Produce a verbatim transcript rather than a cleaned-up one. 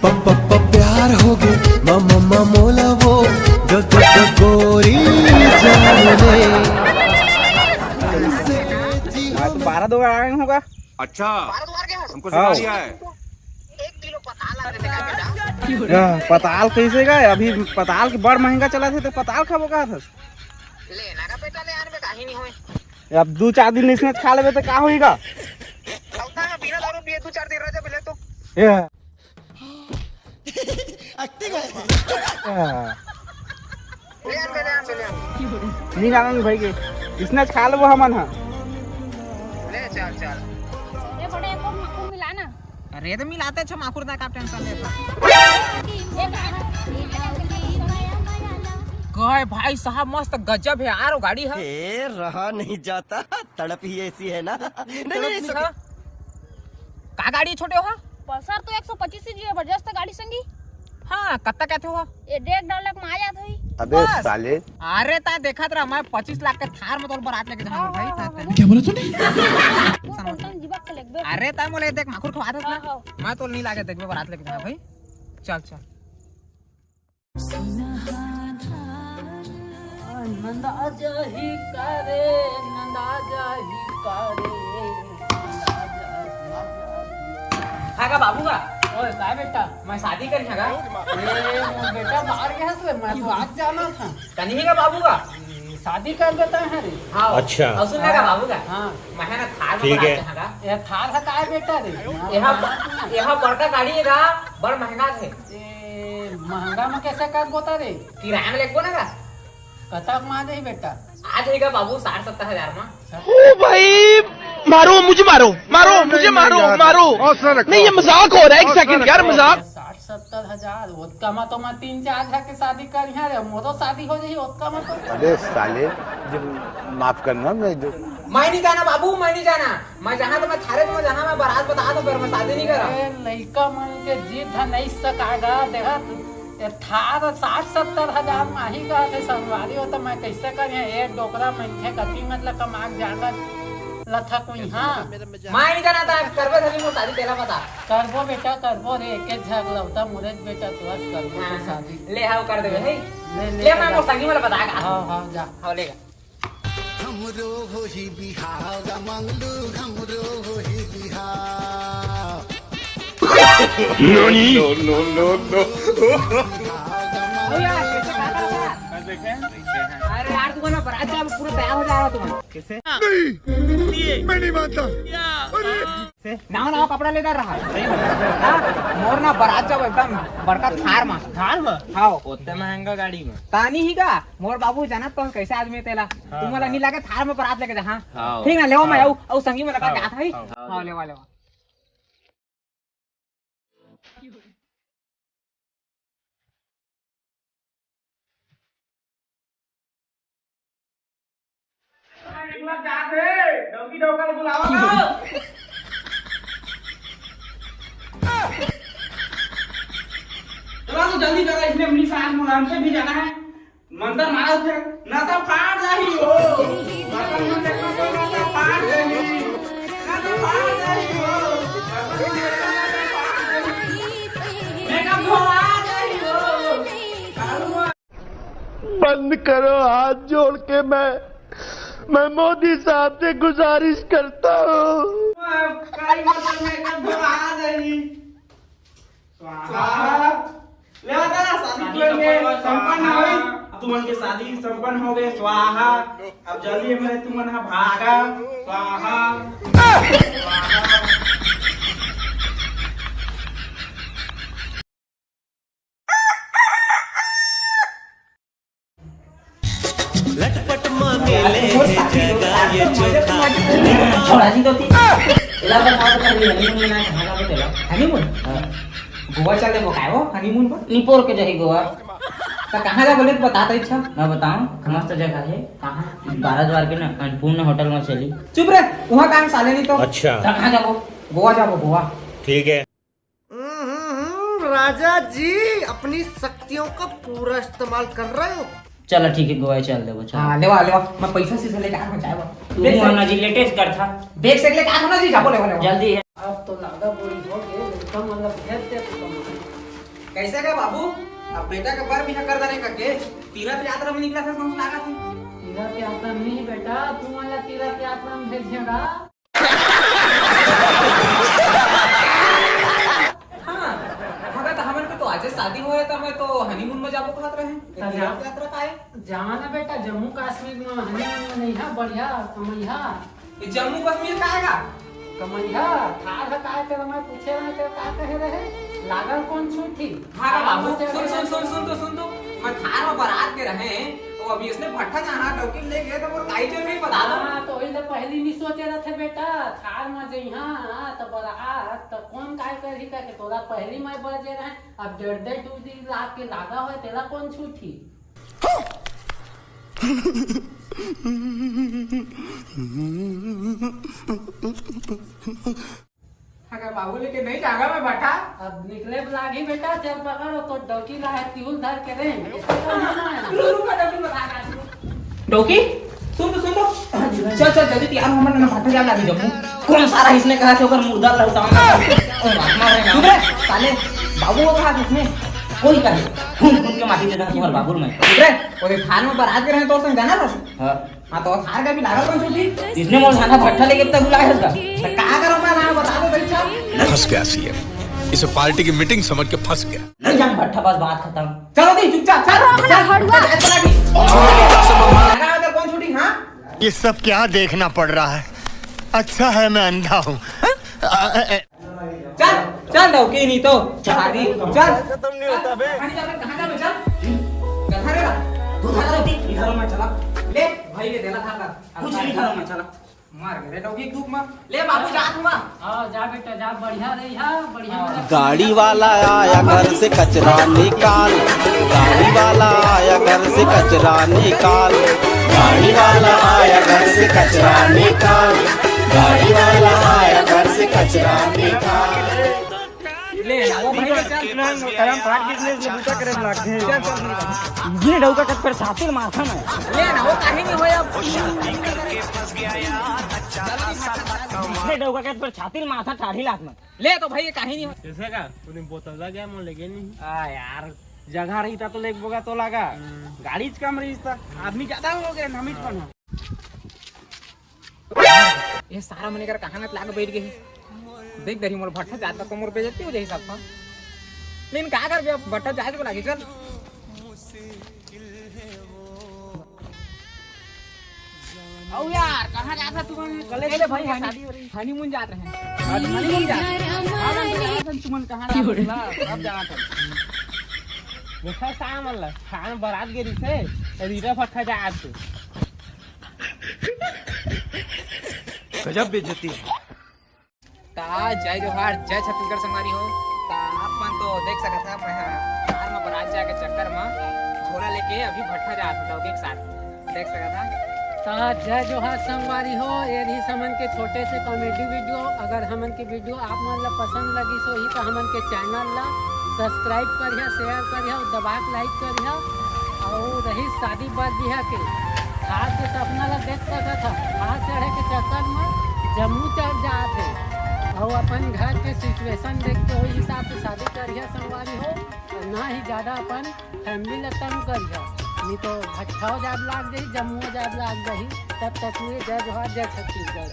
प- प- प- प्यार हो गए म- म- म- मोला वो ग- ग- ग- गोरी जान ले। हाँ, तो बारह दो आए होगा। अच्छा, बारह दोबार के हंस हमको हाँ। सिखा दिया है। एक किलो पताल ला देते का बेटा? या, पताल कैसे का? अभी पताल के बड़ महंगा चला थे तो पताल खाबो का था? लेना का बेटा ले यार, में काहे नहीं होए। अब दो चार दिन इसने खा लेबे तो का होएगा? चलता है बिना दारू पिए दो चार दिन रह जा, ले तो। या। एक्टिंग है। हाँ। ले यार, ले यार, ले यार। नहीं जाना नहीं भाई के, इसने खा लेबो हमन हा। ले चल चल। ये बड़े एक और माखुर मिला ना। अरे तो मिलाते अच्छा माखुर दा, का टेंशन लेता। ये कहाँ? कहे भाई साहब मस्त गजब है यार वो गाड़ी है। ए, रहा नहीं जाता, तड़प ही ऐसी है ना। नहीं, नहीं, तड़प ऐसा नहीं था। का गाड़ी छोटे हो? पल्सर तो एक सौ पच्चीस ही जबरदस्त गाड़ी संगी। हाँ, कत्ता कहते हो? ये डेढ़ डेढ़ लाख में आ जात होई। अबे साले। अरे ता देखत रहा, मैं पच्चीस लाख के थार में तोर बारात लेके जाना भाई। ता- ता- क्या बोला तूने? वो कौन सा जीवा के लेबे? अरे ता मोले देख माखुर खवा दे ना। हाँ, हाँ। मैं तो नहीं लागे देखबे बारात लेके जाना भाई। चल चल। नंदा जाही का रे, नंदा जाही का रे। हाँ का बाबू का? ओए का बेटा? मैं शादी करी हाँ का? ए मोर बेटा बाहर गया हस रे, मैं तो आज जाना था। कनी का बाबू का? ए, शादी कर देता है रे। हाँ। अच्छा। और सुन ना का बाबू का? हाँ। मैं है ना थार में ठीक बना है। के हाँ का? ये थार हटा है बेटा रे। यह यह बड़का गाड़ी है का? बड़ महंगा है। ए महंगा में कैसे कर बोता रे? किराया में लेको ना का? कतक में आ जाही बेटा? आ जाएगा बाबू साठ सत्तर हजार में। ओ भाई, मारो मुझे, मारो, मारो मुझे, मारो, मारो। नहीं, ये मजाक हो रहा है, एक सेकंड यार, मजाक। साठ सत्तर हजार, ओतका में तो मैं तीन चार झा के शादी करिहा रे, मोरो शादी हो जाही ओतका में तो। अबे साले, जो माफ करना, मैं जो मैं नहीं जाना बाबू, मैं नहीं जाना। मैं जहाँ तो मैं थारे तो मैं जहाँ मैं बारात बता दो, फिर मैं शादी नहीं करा। ए, लइका मन के जिद ह नहीं सकागा, देखा तू, ये थार साठ सत्तर हजार माही का थे संगवारी हो, तो मैं कैसे करिए? ए डोकरा मनखे कथी मतलब कमाग जागा लथा कोई, हाँ। मैं नहीं जाना था, करबे धनी मोर शादी तेला बता। करबो बेटा, करबो रे, एक एक झगलौता मुरेज बेटा, तुरंत करबो तो शादी। ले हाउ कर देबे है। ले, ले, ले मैं ले। मोर संगी वाला बता का। हाँ, हाँ, जा। हाँ लेगा। हमरो होही बिहाव ग मंगलू, हमरो होही बिहाव। No, no, no, no। अरे यार, तुम्हारा बारात जाब पूरा तैयार हो जा रहा तुम्हारा। नहीं, मैं नहीं मानता। नवा नवा कपड़ा लेता रहा। हाँ, मोर ना बारात जाब एकदम बड़का थार में। थार में? हाँ। ओते महंगा गाड़ी में। तानी ही का? मोर बाबू जानत तो कैसे आदमी तेला। तुम वाला नहीं लागे थार में बारात लेके जा। हाँ। ठीक ना, लेवा मैं आऊ, आऊ संगी में लगा के आता है। हाँ, लेवा लेवा। चला तो जल्दी करा, इसने अपनी सास मुलायम से भी जाना है। मंतर मारा उठे, नसा फाड़ जाही हो। बर्तन में देखो तो नसा फाड़ जाही। नसा फाड़ जाही हो। बर्तन में देखो तो नसा फाड़ जाही। मेकअप धोआ जाही हो। बंद करो, हाथ जोड़ के मैं, मैं मोदी साहब से गुजारिश करता हूँ। काली माता मेकअप धोआ जाही। स्वाहा। ले बता, शादी तुमन के संपन्न हो गई। तुमन के शादी संपन्न हो गए, स्वाहा। अब जल्दी हमारे तुमन हा भागा, स्वाहा। लटपट मांगे ले जगा ये चोखा। छोड़ा जी तो थी। इलाहाबाद मार कर भी हनीमून में ना कहाँ जाबो तेला? हनीमून? हाँ। गोवा चल देबो काय वो हनीमून पर? निपोर के जाही गोवा। तो कहाँ जाबो ले तो बता तो इच्छा। मैं बताऊँ, मस्त जगह है। कहाँ? बारह द्वार के ना अन्नपूर्णा होटल में चली। चुप रे, वहाँ काम साले नहीं तो। अच्छा। तो कहाँ जाबो? गोवा जाबो, गोवा। ठीक है। हम्म, राजा जी, अपनी शक्तियों का पूरा इस्तेमाल कर रहे हो। चलो ठीक है, गोवा चल देबो, चलो। हाँ, लेवा, लेवा। मैं पैसा से लेके आ, मैं जाएगा। तू बैग से आना जी, लेटेस्ट कर था। बैग से लेके आ ना जी, जाबो, लेवा, लेवा। जल्दी है। अब तो लागा बूढ़ी हो गई, लड़का मतलब भेज दे तो। कैसे गा बाबू, अब बेटा के बर बिहा कर डारे करके तीरथ यात्रा में निकला था, समझ लागत है। तीरथ यात्रा नहीं बेटा, तू वाला तीरथ यात्रा में भेज देगा। हाँ, हाँ, तो हमन के तो आज शादी होय, तो मैं तो हनीमून में जाबो कहत रहे। तो जा। तीरथ यात्रा का है? जाना बेटा, जम्मू कश्मीर में हनीमून में नहीं है, बढ़िया कमैया। ये जम्मू कश्मीर का आएगा? कमैया, थार ह काय तेरा मैं पूछे रहे, तेरा का कहे रहे? लागल कौन छूटी? हाँ रे बाबू, सुन, सुन, सुन, सुन तो, सुन तो। मैं थार में बारात के रहे, वो अभी इसने भट्ठा जाना, डौकी ले गए तो वो काई चल रही बता दो। हाँ, तो वही तो पहली नहीं सोचे रहे थे बेटा, थार में जइहा, हाँ, तो बारात, तो कौन काय करही करके तोरा पहली मैं बजे रहे, अब डेढ़ डेढ़ दू दिन लाग के लागा होय, तेला कौन छूटी? अगर बाबू लेके नहीं जागा मैं भट्ठा। अब निकले लागही बेटा, चल पकड़, तो डौकी ला है, तिहुल धर के रे। रुक, रुक, डौकी बता रहा है। डौकी, सुन तो, सुन तो। चल, चल, जल्दी तैयार हो, हमन ना भट्ठा जाए लागी जम्मू। कौन सारा इसने कहा था ओकर मुर्दा लौटाऊंगा। सुन रे, साले, बाबू वो कहा इसने। कोई कहे, घूम घूम के माटी देना तुम्हारे बाबू में। सुन रे, ओरे थान में बारात के रहे तो संग जाना रहो। हाँ। हाँ, तो थार का भी लागल कौन छूटी? इसने मोर थाना भट्ठा लेके तक बुलाया था। तो का करो मैं ना बता दो भाई साहब। फंस गया सीएम, इसे पार्टी की मीटिंग समझ के फंस गया। नहीं जान भट्ठा, बस बात खत्म। चलो दी चुपचाप, चल, चल, चल, चल, चल, चल। लगा अगर कौन छूटी, हाँ? ये सब क्या देखना पड़ रहा है? अच्छा है मैं अंधा हूँ। चल, चल, डौकी नहीं तो। शादी, चल। खत्म नहीं होता बे। कहाँ जाबे, कहाँ जाबे, चल। चल, हरे ला। तू चल, चल, इधर में चला। ले, भाई के देला था, था। कुछ नहीं करो, मैं चला। मार मेरे डौकी धूप में। ले बाबू, जा तू मार। हाँ, जा बेटा, जा, बढ़िया रही, हाँ, बढ़िया हाँ। वाला गाड़ी वाला आया घर से कचरा निकाल, गाड़ी वाला आया घर से कचरा निकाल, गाड़ी वाला आया घर से कचरा निकाल, गाड़ी वाला आया घर से कचरा निकाल। ले ना, वो भाई के चल। करम फाट कितने से बूटा करे लागथे। चल, चल, चल। ये डौका कत पर छाती माथा में। ले ना, वो काहे नहीं होया? ये डौका कत पर छाती माथा टाढ़ी लात में। ले तो भाई, ये काहे नहीं हो? कैसे का? तूने बोतल ला गया, मोर लेगे नहीं। आ यार, जगह रही था तो लेग बोगा तो लगा। हम्म। गाड़ी च कम रही था, आदमी ज्यादा हो गए, हम ही कौन हो? ये सारा मन एकर कहाँ न लाग बैठ गए। देख दरी मोर भट्ठा जाता तो मोर बेइज्जती हो जाही सब। लेकिन का करबे, अब भट्ठा जाए को लागे, चल। ओ यार, कहाँ जाता तुमन? कॉलेज ले भाई, शादी हो रही। हनीमून जात रहे। आज हनीमून जात रहे। हाँ, मैं जात रहे, तुमन कहाँ जात रहे? अब जात रहे। देखा सामन ला, खान बारात गे रही से, और इरा भट्ठा जात रहे। गजब बेइज्जती है। ता जय जोहार, जय छत्तीसगढ़ संगवारी हो। ता आप मन तो देख सकत हव, मैं ह कार म बारात जाए के चक्कर म झोला लेके अभी भट्ठा जात हूँ, डौकी के साथ देख सकत हव। ता जय जोहार संगवारी हो, ये रही हमन के छोटे से कॉमेडी वीडियो। अगर हमन के वीडियो आप मन ला पसंद लगिस होही त हमन के चैनल ला सब्सक्राइब करिहा, शेयर करिहा, दबा के लाइक करिहा। अउ रही शादी बर बिहा के, थार के सपना ला देख सकत हव, थार चढ़े के चक्कर म जम्मू चढ़ जात हे। अउ अपन घर के सिचुएशन देख के ओही हिसाब से शादी करिहा संगवारी हो, अउ ना ही ज्यादा अपन फैमिली ला तंग करिहा, नहीं तो भट्ठा जाब लाग जाही, जम्मू जाब लाग जाही। तब तक के लिए जय जोहार, जय छत्तीसगढ़।